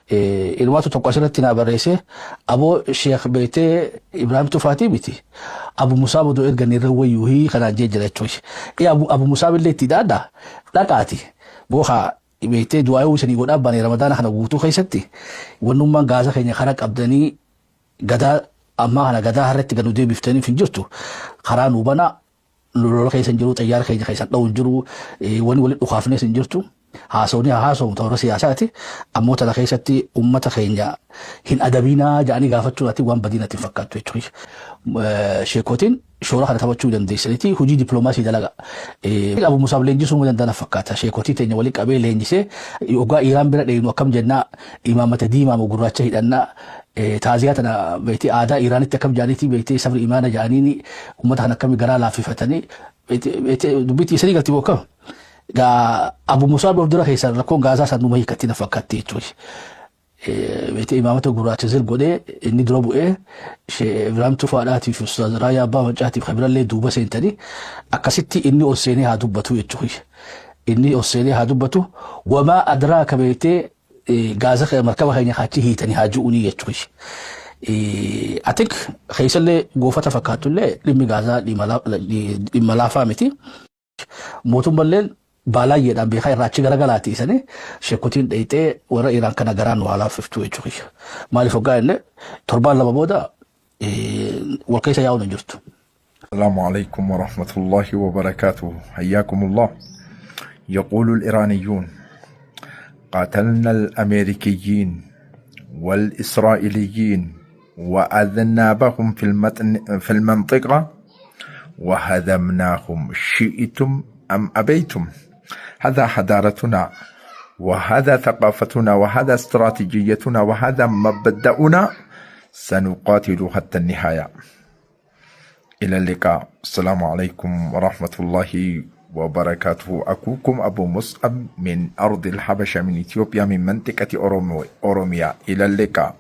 Ilmaatu tokko asirratti naa barreesse, aboo Sheekh beektee Ibraahim Tufaatii miti. Abu Musaab odoo ergan irra wayyuu kanaan jee jira jechuudha. Abu Musaab illee itti daadha dhaqaati. Booha beektee du'aa isanii godhaa baane Ramadaana kana guutuu keessatti wannummaan Gaaza keenya karaa qabdanii gadaa ammaa kana gadaa harratti gad nu deebiftaniif hin jirtu. Karaa nuu banaa, lola keessa hin jiru, xayyaara keenya keessan dha'u hin jiru, wanni walitti dhukaafnes hin jirtu. Haasawni haa haasawu toora siyaasaati. Ammoo tana keessatti uummata keenya hin adabinaa jedhanii gaafachuun ati waan badii natti hin fakkaattu jechuudha. Sheekotiin shoora kana taphachuu dandeessaniiti hojii dippiloomaasii dalaga. Abu Musaab leenjisuu danda'an fakkaata. Sheekotii teenya waliin qabee leenjisee hoggaa Iiraan bira dheeynu akkam jennaa, imaamata diimaa moo gurraacha hidhannaa, taaziyaa tana beektee aadaa Iiraanitti akkam jedhaniiti, beektee sabri imaana jedhaniini uummata kana akkamii garaa laaffifatanii beektee dubbiitti isanii galti bokkam. Gaa Abu Musaab of dura keessaa rakkoon Gaazaa san numa hiikkatti na fakkaatti jechuudha. Beektee imaamata gurraacha zil godhee inni dura bu'ee Sheekh Ibraahim Tufaadhaatii fi Ustaaz Raayyaa Abbaa Maccaatiif kabirallee duuba seentanii akkasitti inni ol seenee haa dubbatu jechuudha. Inni ol seenee haa dubbatu, wamaa adraaka beektee Gaaza markaba keenya achi hiitanii haa ju'unii jechuudha. I think keessallee goofata fakkaatullee dhimmi Gaazaa dhimma laafaa miti. Mootummalleen baalaayyeedhaan beekaa irraa achi garagalaati isanii sheekotiin dheeyxee warra Iraan kana garaan waa laaffiftu jechuudha. Maaliif hoggaa inni torbaan 2 booda wal keessa yaa'uun hin jirtu. السلام عليكم ورحمة الله وبركاته، حياكم الله. يقول الإيرانيون: قاتلنا الأمريكيين والإسرائيليين وأذنابهم في المتن في المنطقة وهزمناهم، شئتم أم أبيتم. هذا حضارتنا وهذا ثقافتنا وهذا استراتيجيتنا وهذا مبدأنا، سنقاتل حتى النهاية. إلى اللقاء، السلام عليكم ورحمة الله وبركاته. أخوكم أبو مصعب من أرض الحبشة، من إثيوبيا، من منطقة أوروميا. إلى اللقاء.